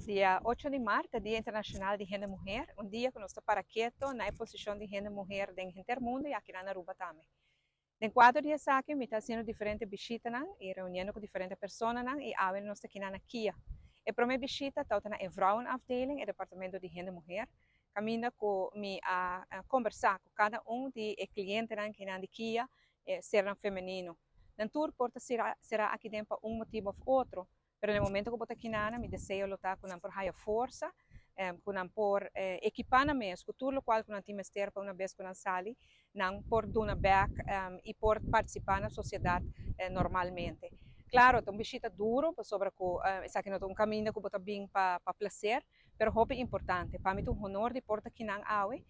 Dia 8 di maart, Dia Internacional di Hende Muher, un dia cu nos ta para keto na posicion di hende muher den henter mundo y aki na Aruba tambe. Den cuadro di esaki, mi ta haciendo diferente bishita y reuniendo cu diferente persona y awe nos ta aki na Kia. E prome bishita ta na vrouwenafdeling, e departamento di hende muher, caminda cu mi a combersa cu cada un di e clientenan cu di Kia, ser femenino. Nan tur por ta sera aki den pa un motibo of otro, pero na momento cu bo ta aki, mi deseo lo ta cu nan por haya forsa, cu nan por equipa nan mes, cu tur loke cu nan tin mester pa un bes cu nan sali, nan por duna back y por participa na sociedad normalmente. Claro, un bishita duro, pasobra cu esaki no ta un caminda cu bo ta bin pa placer, pero hopi importante. Pa mi un honor di por ta aki nan awe,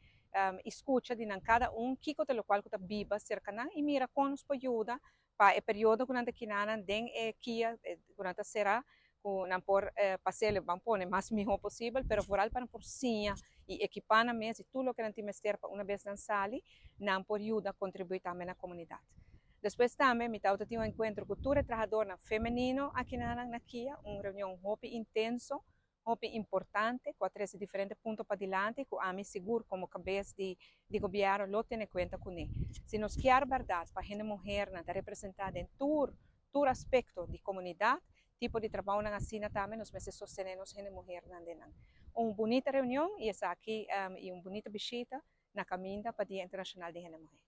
scucha di nan cada un, kico ta loke cu ta biba cerca nan y mira con nos por yuda pa e periodo cu nan ta aki nan den e Kia, cu nan ta sera, cu nan por pasa e, ban pone, mas miho posibel, pero vooral pa por siña y equipa nan mes y tur loke nan tin mester pa un bes nan sali, nan por yuda contribui tambe na comunidad. Despues tambe, mi tabatin un encuentro cu tur trahado femenino aki na Kia, un reunion hopi intenso, hopi importante, cu tres diferente punto padilanti, cu ami sigur como cabes di gobierno lo tene cuenta cu ne. Si nos kier berdad pa hende muher ta representa den tur aspecto di comunidad, tipo di trabou nan asina tambe nos mester sostene nos hende muher nan den. Un bunita reunion y esaki y un bunita bishita na caminda pa Dia Internacional di Hende Muher.